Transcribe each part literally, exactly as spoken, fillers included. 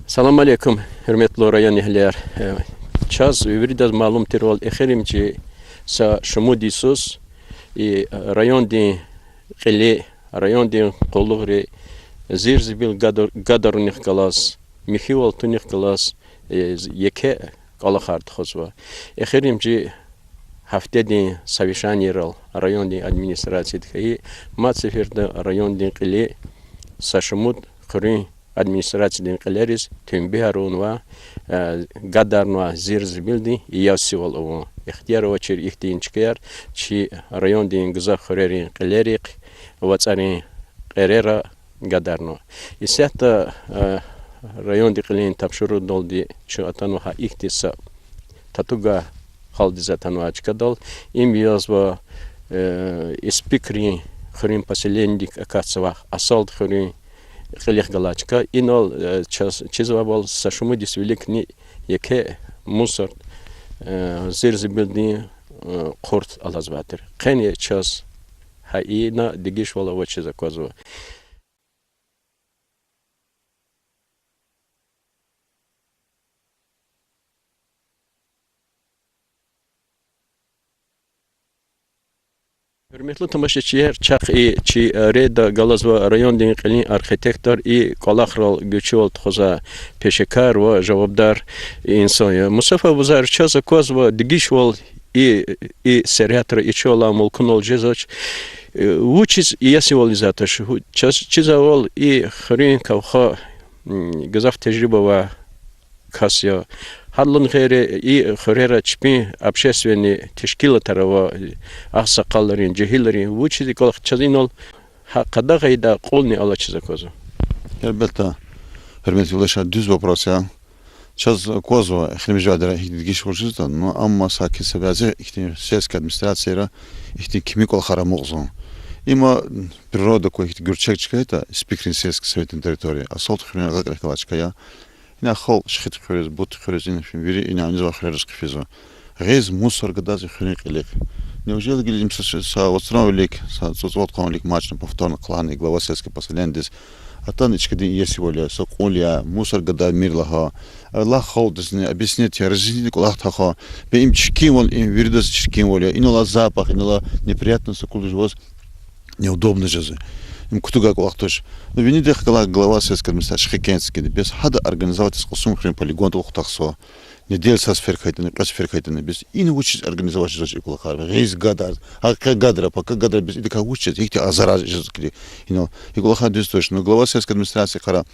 Салам алейкум, гьуьрметлу районэгьлияр. Э, чаз виридаз малум тирвал, эхиримжи са шумуд йисуз и райондин кьили, райондин къуллугъри зирзибил гадар-, гадарунихъ галаз, михьивал тунихъ галаз, э, з-, еке кӀвалахар тухузва. Эхиримжи гьафтедин совещанийрал райондин администрациядик хьайи, мад сеферда райондин кьили са шумуд хуьруьн администрациядин кьилериз туьнбияр авунва, э, гадарнавай зирзибилдин иесивал авун. Ихтияр авачир ихьтин чкаяр чи райондин гзаф хуьрерин кьилерихъ, вацӀарин кьерера гадарнава. Исятда, э, райондин кьилин тапшуругъдалди чун атанва гьа ихьтин са татугай халкьдиз атанвай чкадал. Им язва, э, Испикрин хуьруьн поселенидик акатзавай Асалт хуьруьн кьилихъ галай чка. Инал, э, чаз чизвайвал, са шумуд йис виликни еке мусор, э, зирзибилдин, э, хъурт алазвай тир. Къени чаз гьа ина дегишвал авачиз аквазва. Гьуьрметлу тамашачияр, чахъ и чи рейдда галазва райондин кьилин архитектор, и кӀвалахрал гуьчивал тухузвай пешекар ва жавабдар инсан я. Мустафа бузар, чаз аквазва дегишвал и, и сергьятра, и чӀал алай мулкунал жезвач. Э, вучиз иесивал ийизвай туш? Ву-, чаз чизвайвал, и хуьруьн кавха, м, гзаф тежриба авай кас я. Гьадалай гъейри, и хуьрера чпин общественный тешкилатар ава, агъсакъалрин, жегьилрин. Вучиз и кӀвалах чаз инал гьа къадагъайда кьулни алачиз аквазва? Гьелбетда, гьуьрметлу юлдашар, дуьз вопрос я. Чаз аквазва эхиримжи вахтара гьихьтин дегишвал жезватӀа, ну, амма саки са бязи ихьтин сельский администрацияра ихьтин кими кӀвалахар амукьзава. Има природа квай ихьтин гуьрчег чка ятӀа, Испикрин сельский советдин территория, Асалт хуьруьн агъакьрихъ галай чка я. Ина халкь Шихид хуьруьз, Бут хуьруьз, ина фин вири ина авнизва хуьрериз хъфизва. Гъиз мусор гадаз и хуьруьн кьилихъ. Неужели гила им са, са вацран вилик, са цӀуд-цӀувад къван вилик мад чна повторно хълагьана и глава сельской поселениедиз? Атана и чкадин иесивал я, са кьул я, мусор гадармир лагьа. Аллагь халкьдизни объяснить, разъяснительный кӀвалах тахьа. Бес им чиркинвал, им виридаз чиркинвал я. Инал алай запах, инал алай неприятность акурла жуваз неудобно жезва. Им кутугай кӀвалах туш. Ну, винидихъ галай глава сельской администрации Шихидкентскийди. Бес гьада организовать ийиз Кьасумхуьруьн полигондал ухтахзава. Неделя са сефер хьайитӀани, кьве сефер хьайитӀани, бес ина вучиз организовать жезвач и кӀвалахар? Гъиз гадар, гьакъи гадра, пака гадра, бес идакай вуч жез, гьихьтин азар жез килиг. Инал, и кӀвалахар дуьз туш. Ну, глава сельской администрации къара,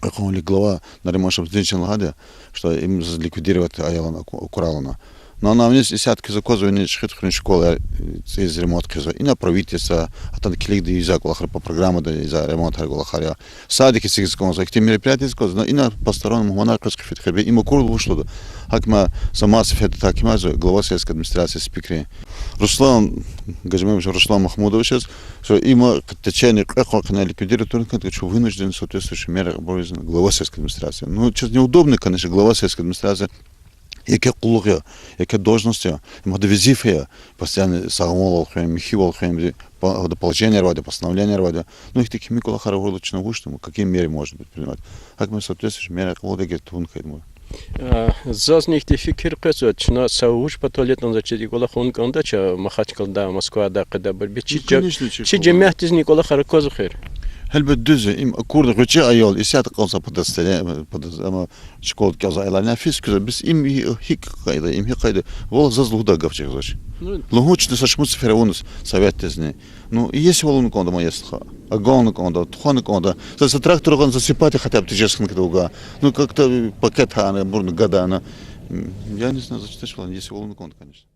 кьве къван вилик глава Нариман Шамсудиновичан лагьайди я, что им заз ликвидировать ая лагьана, аку-, акурай лагьана. Ну, ана виниз исятда квез аквазва, вини Шихид хуьруьн школаяр, э, цӀийиз ремонт хъийизва. Ина правительство, атана килигда ийизвай кӀвалахар, по программада ийизвай ремонтар, кӀвалахар я. Садик эцигиз кӀанзава, ихьтин мероприятиейриз кӀанзава, ина посторонний мугьманар къвез хъфиз хьайиб, им акурла вуч лугьуда. ГьакӀ ма са маса сеферда тахьимазва глава сельской администрации Испикрин Руслан Гаджимамедович, Руслан Махмудовичаз, что има в течение кьве къван къене ликвидировать авуна кӀанда, чун вынужден соответствующие меры кьабулизна, глава сельской администрации. Ну, чаз неудобно, конечно, глава сельской администрации. Еке къуллугъ я, еке должность я, им гьада везифа я, постоянно сагъвал хуьн, михьивал хуьн, по-, гьада положение авайди, постановление авайди. Ну, ихьтин кими кӀвалахар авурла чна вуч тун, какие меры может быть принимать? ГьакӀ ма соответствующие меры кьабулдай гьакӀ тун хьайитӀа. А, зазни ихьтин фикир къвезва, чна са вуч патал ятӀани заз чиз и кӀвалах авун кӀандач, а, Махачкъалада, Москвада, къайдабур. Бес чи жа-, чи жемятдизни и кӀвалахар аквазва хьи. Гьелбет, дуьз я, им акурла гъвечӀи аял, исятда кӀанзава подразделение, подраздел-, ама школада кӀелзавай аялар, ина физ куьзва, бес им гьи-, гьикӀ къайда, им гьикӀ къайда, валлагь, заз лугьудай гаф жезва. Ну, лугьун чна са шумуд сефер авуна совет дизни. Ну, иесивал авуна кӀанда ман я стха. Агална кӀанда, тухвана кӀанда. За, за трактор гъана, засыпать хотя бы тежез хьана кӀанда уга. Ну, как-то пакет гьана, бурна гадана. М, я не знаю, зачем чвалан иесивал авуна кӀанда, конечно.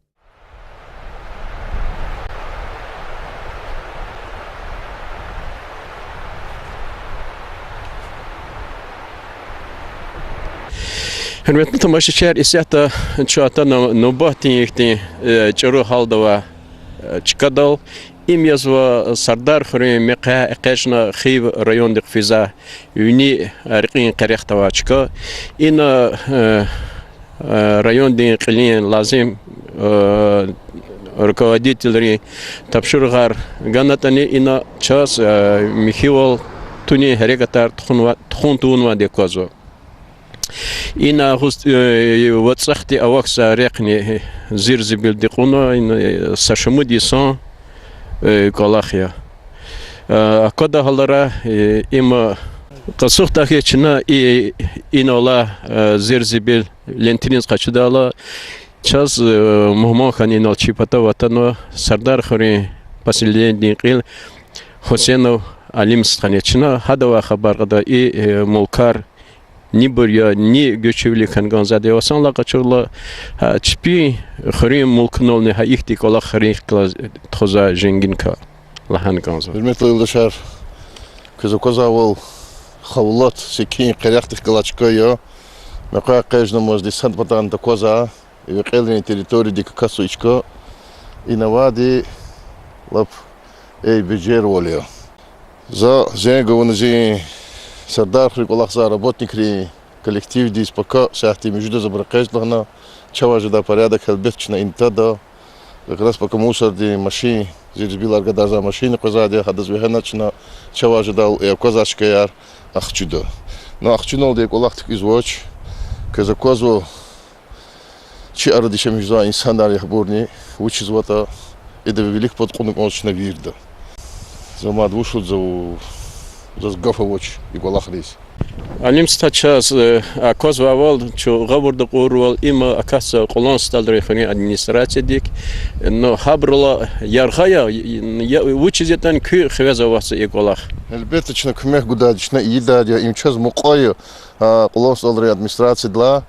Гьуьрметлу тамашачияр, исятда чун атана нубатдин ихьтин, э, чӀуру гьалда авай, э, чкадал. Им язва Сардархуьруьн мехъер экъечӀна Хив райондихъ физвай, вини рекьин къерехда авай чка. Ина, э, э, райондин кьилин лазим, э, руководителрин тапшуругъар ганатӀани, ина чаз, э, михьивал тунин гьерекатар тухунва-, тухун тавунвайди аквазва. Ина агъуз, э, вацӀахди авахьзавай рехъни, э, зирзибилди кьуна, ина, э, са шумуд йисан, э, кӀвалах я. Э, аквадай гьаларай, э, има къацухда хьи чна и, инал алай, э, зирзибил лентиниз къачудайла, чаз, э, мугьман хьана инал чи патав атанва Сардархуьруьн поселениедин кьил Гьусейнов Алим стхани. Чна гьадавай хабар кьада, и, э, мулкар нибур я, ни гуьчвилик хьана кӀанзавайди я, ва санлай къачурла, гьа чпин хуьруьн мулкунални гьа ихьтин кӀвалах хуьруьн хкилаз тухузвай женгинка лагьана кӀанзава. Гьуьрметлу юлдашар, квез аквазвайвал, Хавлат секин къерехдихъ галай чка я. Мекъвей къежнамазди сад патан такваза, и векьерин территориядик акатзавай чка. Ина авайди лап эй бежервал я. За зенг авуна зи Сардархуьруьн кӀвалахзавай работникрин коллективдиз, пака сятда муьжуьд за абур экъечӀ лагьана, чавай жедай порядок гьелбет чна ина тада. Как раз пака мусордин машин, зирзибилар гадарзавай машин къвезвайди я, гьадаз вегьена чна чавай жедайвал и аквазвай чкаяр ахчуда. Ну, ахчуналди и кӀвалах туькӀуьзвач, квез аквазва, чи арада яшамиш жезвай инсанар я абурни, вучизватӀа, ида вилик пад кьуна кӀанзава чна вирида. За мад вуч лугьуда, заз гаф авач и кӀвалахриз. Алим стха, чаз, э, аквазвайвал, чун гъавурда кьурвал, има акатзава Кьулан СтӀалрин хуьруьн администрациядик. Ну, гьабурулай яргъа я, я, вучиз ятӀани куьн хивез аватзава и кӀвалах? Гьелбетда, чна куьмек гудайди, чна ийидайди я, им чаз мукьва я, а, Кьулан СтӀалрин администрациядилай.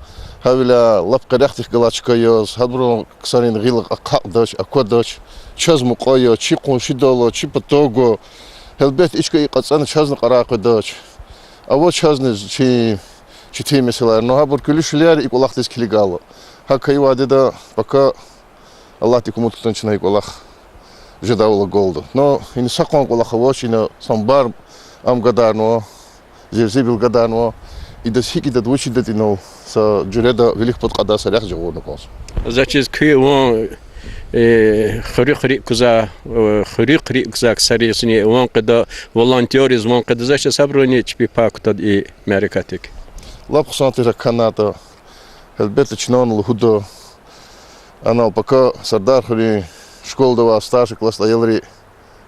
Гьавиляй лап къерехдихъ галай чка яз, гьабурун ксарин гъил акьахдач, аквадач. Чаз мукьва я, чи къуншидал ала, чи патав гва. Гьелбет, и чка и кьацӀана чазни кьарай къведач. Ава чазни чи четин месэлаяр. Ну, гьабур куьлуь-шуьлуьяр я и кӀвалахдиз килигайла. ГьакӀ хьайивайди да, пака Аллагьдик умуд кутуна чна и кӀвалах жедайвал агалда. Ну, ина са къван кӀвалах авач, ина самбар ам гадарнава, зирзибил гадарнава. Идаз гьикӀ ийидайди, вуч ийидайди инал, са жуьреда вилик пад кьадай са рехъ жагъурна кӀанзава. Заз чиз, куьн ван, э, хуьруьхъ рикӀ куьза-, э, хуьруьхъ рикӀ куьзай ксаризни ван къведа, волонтёрриз ван къведа, заз чиз, гьабуруни чпи пай кутада и мярекатдик. Лап хъсан тир, гьакӀ хьанатӀа. Гьелбетда, чна лугьуда, анал пака Сардархуьруьн школада авай старший классдин аялри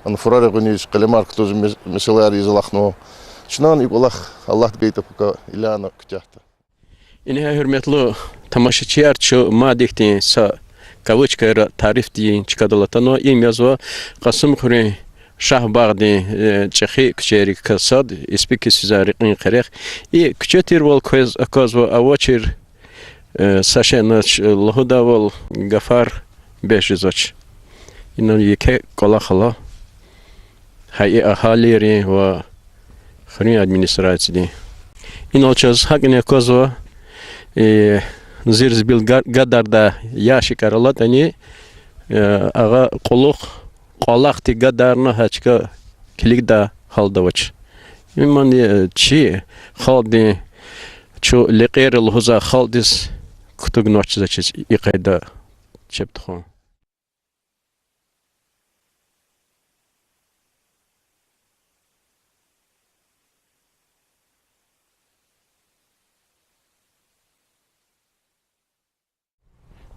ана фурар ягъуниз, къелемар кутаз мес-, месэлаяр ийиз алахънава. Чна и кӀвалах, Аллагьди гайитӀа, пака иляна куьтягьда. Ингье, гьуьрметлу тамашачияр, чун мад ихьтин са кавычкайра тарифдин чкадал атанва, им язва Кьасумхуьруьн Шагьбагъдин, э, чӀехи куьчейрикай сад, Испикиз физвай рекьин къерех. И куьче тирвал квез аквазва, авачир, э, са шейинач, э, лугьудайвал гафар бес жезвач. Инал еке кӀвалах ала гьа и агьалийрин ва хуьруьн администрациядин. Инал чаз гьакӀни аквазва, э, зирзибил га-, гадардай ящикар алатӀани, э, агъа кьулухъ кӀвалахди гадарна, гьа чка килигдай гьалда авач. Имни, э, чи халкьдин, чун лекьер лугьузвай халкьдиз кутугнавач, заз чиз, и къайда чеб тухун.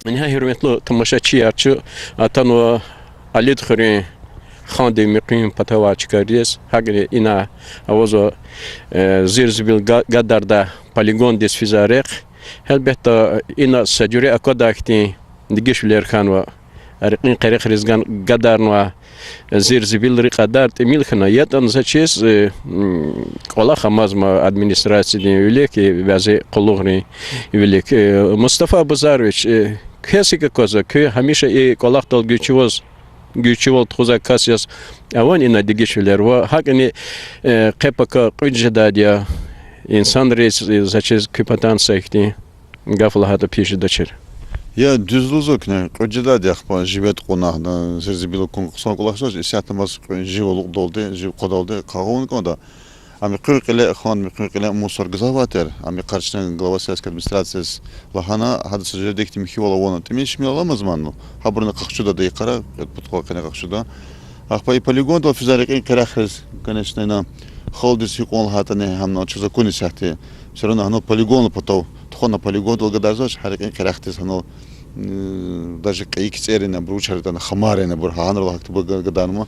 Ингье, гьуьрметлу тамашачияр, чун атанва Алидхуьруьн хандин муькъуьн патавай чкайриз, гьакӀни ина авазва, э, зирзибил га-, гадардай полигондиз физвай рехъ. Гьелбетда, ина са жуьре аквадай хьтин дегишвилер хьанва, рекьин къерехриз ган-, гадарнавай зирзибилрин кьадар тӀимил хьана. ЯтӀани, заз чиз, э, м, кӀвалах амазма администрациядин вилик, и бязи къуллугърин вилик. Э, Мустафа Бузарович, э, квез гьикӀ аквазва, куьн гьамиша и кӀвалахдал гуьрчивал, гуьрчивал тухузвай кас яз, авани ина дегишвилер ва гьакӀни, э, къе-пака кьуьд жедайди я инсанриз, э, заз чиз, куь патан са ихьтин гаф лагьайтӀа, пис жедачир. Я, дуьз лугьузва куьне, кьуьд жедайди я, ахпа живед кьуна, зирзибил акун хъсан кӀвалах жезвач, исятда амаз кьуьд жив алукьдалди, жив къвадалди къагъун кӀанда. Ам и муькъуьн кьиле, ханди муькъуьн кьиле мусор гзаф авай тир, ам и къарчна глава сельской администрациядиз лагьана, гьада са жуьредихъ михьивал авуна, тӀимил-шимил аламазманну, гьабуруни къахчуда, да йикъара кьуд-пуд къван къене къахчуда. Ахпа и полигондал физвай рекьин къерехриз, конечно, ина халкьдиз гьикьван лагьайтӀани, гьамни чаз акуна исятда Всё равно гьанал полигонал патал, тухвана полигондал гадарзавач, гьа рекьин къерехдиз гьанал, м, даже кьейи кицӀерини, абуру вуч хьайитӀани, хамарини абур, гьа гьанрал гьахьтинбур га-, гадарма.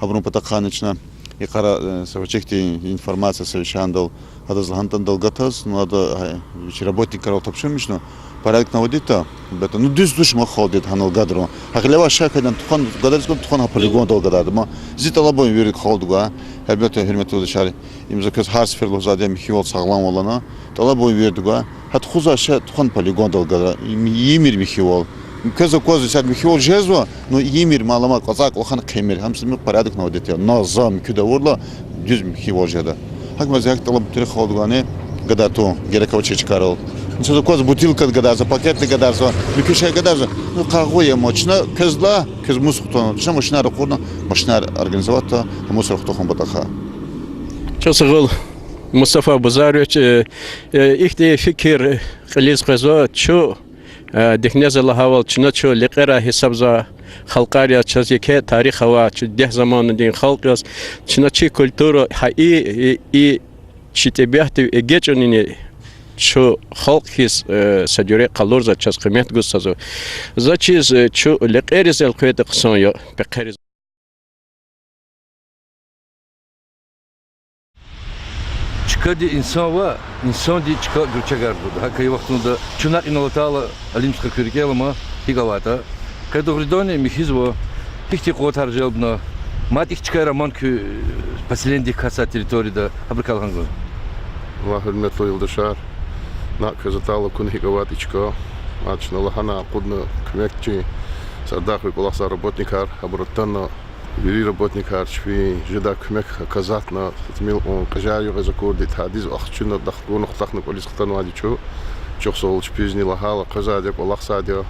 Гьабурун патахъайни чна йикъара, э, са вичик хьтин информация, совещанидал, гьадаз лагьанатӀа, гьадал гатаз, ну, ада, гьа, вичин работникрал тапшурмишна, порядок наводитьда, бета, ну, дуьз туш ма халкьдин гьанал гадарун. Гьакьилава ша хьайитӀани тухвана гадариз кӀан, тухвана гьа полигондал гадарда ма. Зи тӀалабун вири халкьдивай, гьелбетда, гьуьрметлу юлдашар, им за квез гьар сеферда лугьузвайди я, михьивал сагълам авуна, тӀалабун виридавай, гьа тухузвай ша тухвана полигондал гада, им ийимир михьивал. Квез аквазва, исятда михьивал жезва, ну, ийимир, малама, кьацӀай кӀвалахна хъийимир, гьам са порядок наводитьда, на за муькуьда авурла, дуьз михьивал жеда. ГьакӀ мад за гьакӀ тӀалаб тур халкьдивайни, гадар тун герек авачир чкайрал. Чаз аквазва бутылкада гадарзава, пакетда гадарзава, муькуь шей гадарзава, ну, къайгъу я ма, чна квез лагьана, квез мус хтун, чна машинар ракъурна, машинар организоватьда, мусор хтун хьун патахъай. Чан сагъул, Мустафа Бузарович, э, э, ихьтин фикир кьилиз къвезва, чун, э, дихьнеда лагьайвал, чна чун лекьерай гьисабзава халкьар я, чаз еке тарих ава, чун дегь заманадин халкь яз, чна чи культура гьа и, и, и чи тӀебиатдив эгечӀунини чун халкь хьиз, э, са жуьре къалурзава, чаз къимет гуз тазва. За чиз, э, чун лекьериз элкъвейтӀа хъсан я, пехъериз. Чкади инсан ва инсанди чка гуьрчегар гуда. ГьакӀ хьайи вахтунда чун накь инал атайла, Алим стха, куьн рикӀел ама, гьикӀ аватӀа. Къе дугъриданни михьизва, гьихьтин къуватар желбна, мад ихьтин чкайра ман куь поселенидихъ катзавай территорияда, гьабурукай лагьана кӀанзава. Ва гьуьрметлу юлдашар, накь квез атайла акуна гьикӀ аватӀа и чка. Ада чна лагьана акъудна куьмекчи, сардахуй кӀвалахзавай работникар, абур атана, вири работникар чпин жедай куьмек аказатна, са тӀимил кьван кьежер югъ-югъ акурди, тадиз ахчуна, дахтурна хтахна кӀвализ хтанвайди чу. Чухсагъул чпизни, лагьайла, къвезвайди я, кӀвалахзавайди я.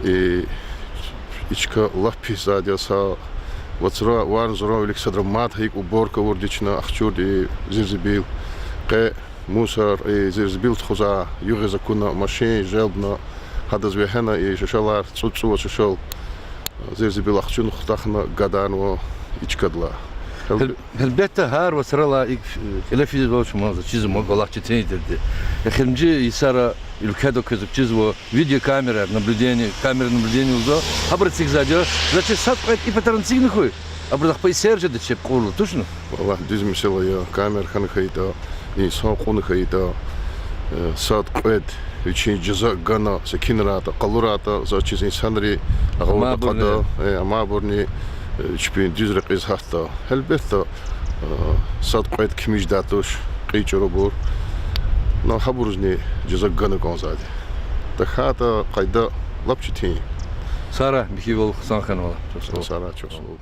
И, и чка лап писзавайди я, са вацра варна-зурна вилик садра мад гьа икӀ уборка авурди чна, ахчурди зирзибил. Къе мусор, и зирзибил тухузвай югъ-югъ акуна, машин желбна, гьадаз вегьена, и шашалар, цӀуд-цӀувад шашал зирзибил ахчуна хтахна гадарнава и чкадал. Гьел-, гьелбетда, гьар вацралай икӀ, э, кьиле физвач ман, за чизва ман, кӀвалах четин тирди. Эхиримжи йисара уьлкведа квез чизва видеокамера, наблюдение, камера наблюдение лугьузва, гьабуру эцигзавайди я, за чиз сад-кьвед и патарни эцигна хьуй. Абуруз ахпа и сер жеда чеб кьурла, тушни? Валлагь, дуьз месэла я, камера хьана хьайитӀа, инсан кьуна хьайитӀа, э, сад-кьвед вичин жаза гана, секинрайтӀа, къалурайтӀа, за чиз инсанри агъавурда акъада, э, амайбурни, э, чпин дуьз рекьиз гьатда. Гьелбетда, э, сад-кьвед кими жедай туш, кьин чӀурубур. Ну, гьабурузни жаза гана кӀанзавайди. ТахьайтӀа къайда лап четин. Сара михьивал хъсан хьанвайла. Чухсагъул. Сара чухсагъул.